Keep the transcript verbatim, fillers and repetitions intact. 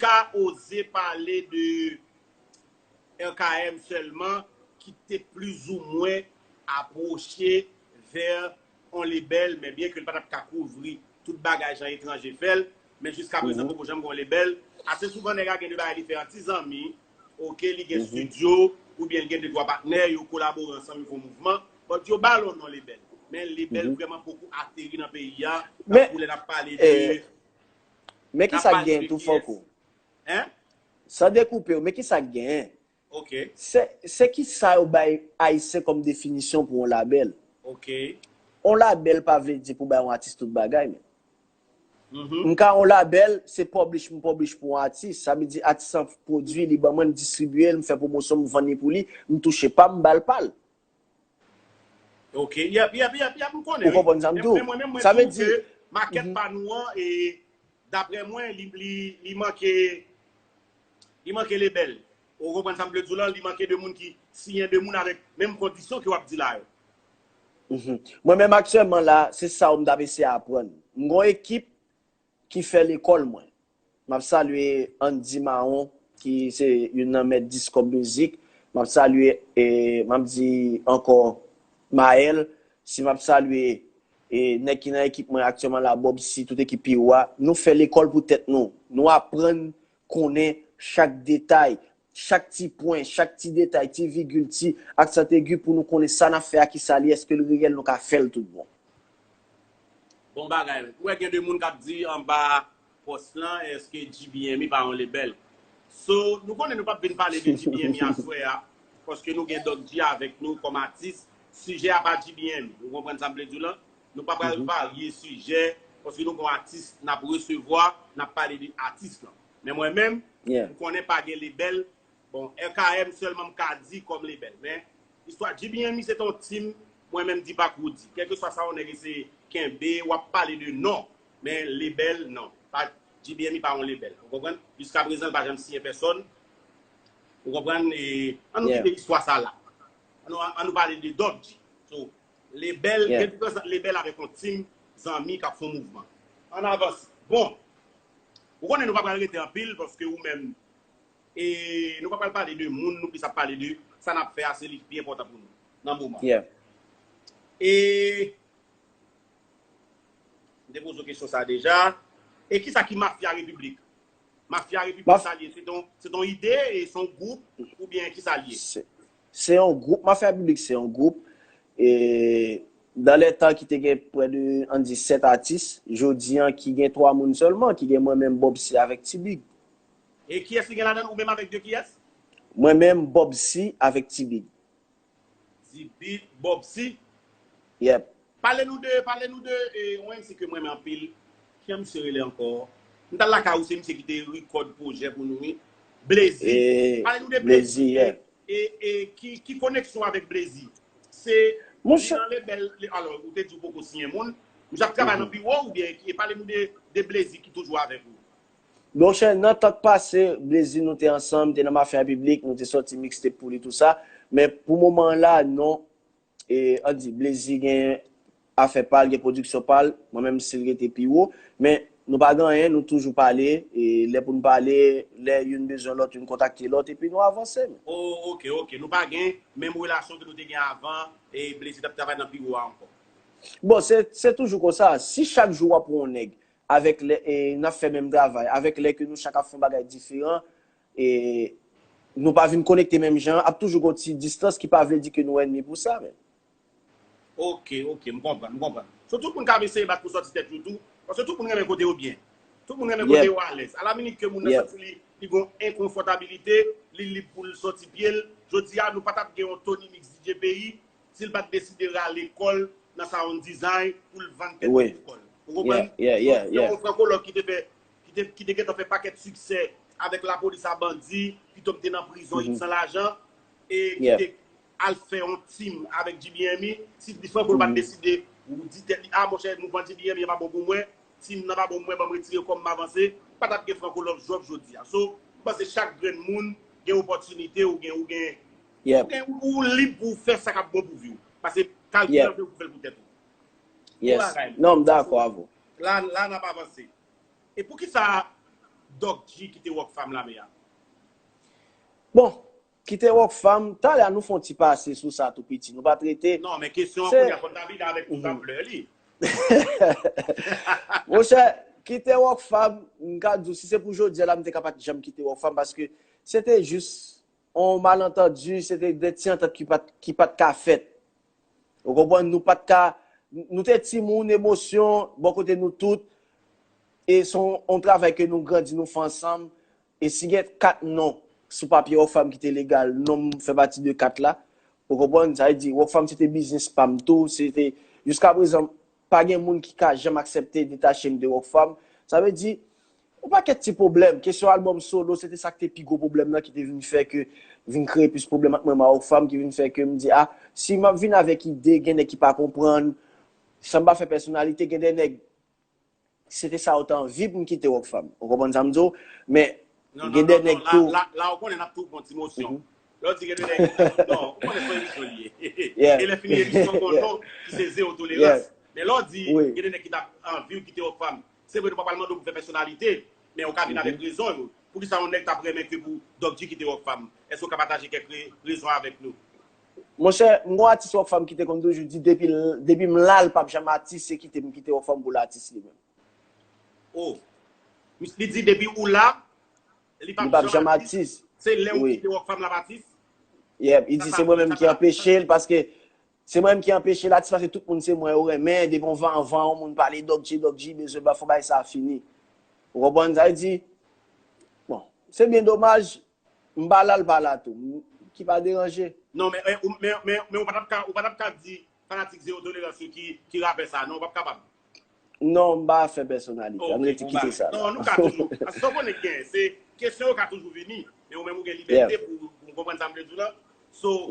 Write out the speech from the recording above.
ka oze pale de R K M sèlman ki te plizoumwen apwoche vè yon lebèl, men byen ke l pa t ap ka kouvri tout bagay jan etranje fè l, men jiska prezan poko janm gen yon lebèl. Ase souvan nèg la gen de bagay li fè an ti zanmi, oke, li gen studio, oubyen li gen de twa patnè, yo kolabore ansanm, yo fè yon mouvman. But yo ba l yon non lebèl. Men lebèl vrèman poko ateri nan peyi a, tankou lè n ap pale de... Men ki sa k gen tou, Franco? Hein? San dekoupe w, men ki sa k gen? Ok. Se, se ki sa yo bay Ayisyen kòm definisyon pou yon labèl? Ok. Yon labèl pa vle di pou bay yon atis tout bagay, men. M ka yon labèl, se publish, m publish pou yon atis. Sa vle di atis an pwodui, li ban mwen, m distribiye l, m fè pwomosyon, m vann li pou li, m touche pa m, m ba l pa l. Ok, yep, yep, yep, yep, m konnen. Ou konprann sa m di w? Men mwen menm, mwen di w ke makèt pa nou an, e daprè mwen, li, li, li manke, li manke lebèl. Ou konprann sa m vle di w lan, li manke de moun ki siyen de moun avèk menm kondisyon ke w ap di la yo. Mwen menm aktyèlman la, se sa w m t ap eseye aprann. M gon ekip ki fè lekòl mwen. M ap salye Andy Mahon, ki se youn nan mèt diskòb mizik. M ap salye, e, m ap di ankò Maël, si m ap salye, e, nèg ki nan ekip mwen aktyèlman la, Bob, si tout ekip Piwo a, nou fè lekòl pou tèt nou. Nou aprann konnen chak detay, chak ti pwen, chak ti detay, ti vigil, ti aksan egi pou nou konnen sa n ap fè a, ki sa li, èske l reyèl, nou ka fè l tout bon. Bon bagay. Ou wè gen de moun k ap di anba pòs lan, èske G B M E pa yon lebèl? So, nou konnen nou p ap vin pale de G B M E aswè a, paske nou gen Doc G avèk nou kòm atis. Sijè a pa G B M E. Ou konprann sa m vle di w lan? Nou pa pral varye sijè, paske nou gon atis n ap resevwa, n ap pale de atis lan. Men mwen menm, m konnen pa gen lebèl. Bon, R K M sèlman m ka di kòm lebèl, men istwa G B M E se t on team, mwen menm Deepak Roody. Kèlkeswa sa yon nèg eseye kenbe, w ap pale de non, men lebèl, non. Pa, G B M E pa yon lebèl, ou konprann? Jiska prezan, l pa janm siyen pèsòn. Ou konprann? E, ann nou kite istwa sa la. Ann nou, ann nou pale de Doc G. So, lebèl, gen diferans ant lebèl avèk yon team zanmi k ap fè yon mouvman. Ann avanse. Bon, ou konnen nou pa pral rete anpil, paske ou menm, e nou pa pral pale de moun, nou plis ap pale de sa n ap fè a, se li ki pi enpòtan pou nou nan moman. E m te poze w kesyon sa a deja. E kisa ki Mafya Repiblik? Mafya Repiblik, sa l ye? Se t on, se t on ide, e se yon gwoup, oubyen kisa l ye? Se yon gwoup, Mafya Repiblik se yon gwoup. E dans les temps ki te gen prè de, ann di, sèt atis, jodi an ki gen twa moun sèlman, ki gen mwen menm, Bob C avèk T-Big. E kiyès ki gen ladan l, ou menm avèk de kiyès? Mwen menm, Bob C avèk T-Big. T-Big, Bob C. Yep. Pale nou de, pale nou de, e, yon M C ke mwen renmen anpil. Ki jan misye rele ankò? M t al lakay ou, se misye ki te rekòd pwojè pou nou, wi. Blazy. Pale nou de Blazy, e, e ki, ki koneksyon avèk Blazy? Se li nan lebèl, alò, ou te di w poko siyen moun. Misye ap travay nan biwo oubyen ki, e pale nou de, de Blazy ki toujou avèk ou. Monchè, nan tan k pase, Blazy, nou te ansanm, te nan Mafya Repiblik, nou te sòti mixtape pou li, tou sa. Men pou moman an la, non. E, ann di, Blazy gen afè pa l, gen pwodiksyon pa l, mwen menm, si l rete pi wo. Men nou pa gen anyen, nou toujou pale. E lè pou n pale, lè youn bezwen lòt, youn kontakte lòt, epi nou avanse. Oh, ok, ok. Nou pa gen menm relasyon ke nou te gen avan, e Blazy t ap travay nan biwo a ankò. Bon, se, se toujou konsa. Si chak jou w ap wè yon nèg, avèk lè, e, n ap fè menm travay, avèk lè ke nou chak ap fè yon bagay diferan, e, nou pa vin konekte menm jan, ap toujou gon ti distans ki pa vle di ke nou ènmi pou sa, men. Ok, ok, m konprann, m konprann. So, tout moun ka eseye bat pou sòti tèt yo tou, paske tout moun renmen kote yo byen. Tout moun renmen kote yo alèz. A la minit ke moun nan santi li, li gon enkonfòtabilite, li lib pou l sòti pye l. Jodi a, nou pa t ap gen yon Tony Mix D J peyi, si l pa t deside rale kò l nan sound design pou l vann tèt li pou kò l. Ou konprann? So, se yon frankològ ki te fè, ki te, ki te gentan fè pakèt siksè avèk Lapolis a Bandi, pito m te nan prizon, X san lajan, e ki te al fè yon team avèk G B M E, si franko l pa t deside, ou di tèt li, a monchè, mouvman G B M E pa bon pou mwen, team nan pa bon pou mwen, ban m retire kò m, m avanse, pa t ap gen frankològ jòb jodi a. So, m panse chak grenn moun gen opòtinite, ou gen, ou gen, ou gen, ou lib pou w fè sa k ap bon pou vi w. Paske kalkil an fè ou fè l pou tèt ou. Yes. Non, m dakò avè w. La, la n ap avanse. E poukisa Doc G kite Rockfam la, men a? Bon, kite Rockfam, talè a nou fè yon ti pase sou sa tou piti. Nou pa t rete. Non, men kesyon an kounye a, fò n ta vini avèk tout anplè li. Monchè, kite Rockfam, m ka di w, si se pou jodi a la, m te ka pa t janm kite Rockfam, paske se te jis yon malantandi, se te de ti antant ki pa t, ki pa t ka fèt. Ou konprann? Nou pa t ka, nou te timoun, emosyon, bò kote nou tout, e se yon, yon travay ke nou grandi, nou fè ansanm, e si gen kat non sou papye Rockfam ki te legal, non m fè pati de kat la, ou konprann? Sa vle di, Rockfam se te biznis pa m tou, se te, jiska prezan, pa gen moun ki ka janm aksepte detache m de Rockfam. Sa vle di, yon pakèt ti pwoblèm. Kesyon albòm solo, se te sa ki te pi gwo pwoblèm nan ki te vin fè ke vin kreye plis pwoblèm ant mwen ak Rockfam, ki vin fè ke m di, a, si m ap vin avèk ide, gen nèg ki pa konprann, san m pa fè pèsonalite, gen de nèg, se te sa yo te anvi pou m kite Rockfam. Ou konprann sa m di w? Men, gen de nèg tou. La, la, ou konnen n ap tou pran ti mosyon. Lè w di gen de nèg, non, ou konnen se yon emisyon li ye. E lè fini emisyon, gon non ki se Zewo Tolerans. Men lè w di, gen de nèg ki t ap anvi w kite Rockfam. Se vre, nou pa pral mande w pou fè pèsonalite, men ou ka vin avèk rezon yo. Poukisa yon nèg t ap renmen ke pou Doc G kite Rockfam? Èske w ka pataje kèk re- rezon avèk nou? Monchè, m gon atis Rockfam ki te konn toujou di depi l, depi m la, l p ap janm atis, se kite m kite Rockfam pou l atis li menm. Oh. Li di depi ou la, li p ap janm atis. Se lè ou kite Rockfam l ap atis? Yeah, li di se mwen menm ki anpeche l, paske se mwen menm ki anpeche l atis, paske tout moun se mwen yo renmen, depi yon van, van yon moun pale Doc G, Doc G, bezwen ba fò bay sa fini. Ou konprann sa vle di? Bon, se byen domaj, m pa la, l pa la tou. M- Ki pa deranje. Non, men, men, men, men, men ou pa t ap ka, ou pa t ap ka di fanatik Zewo Tolerans yo ki, ki rapè sa, non, ou p ap kapab. Non, m pa fè pèsonalite. Ann rete kite sa la. Non, nou ka toujou. Paske sa w konnen gen, se kesyon yo ka toujou vini. Men ou menm ou gen libète pou, pou konprann sa m vle di w la. So,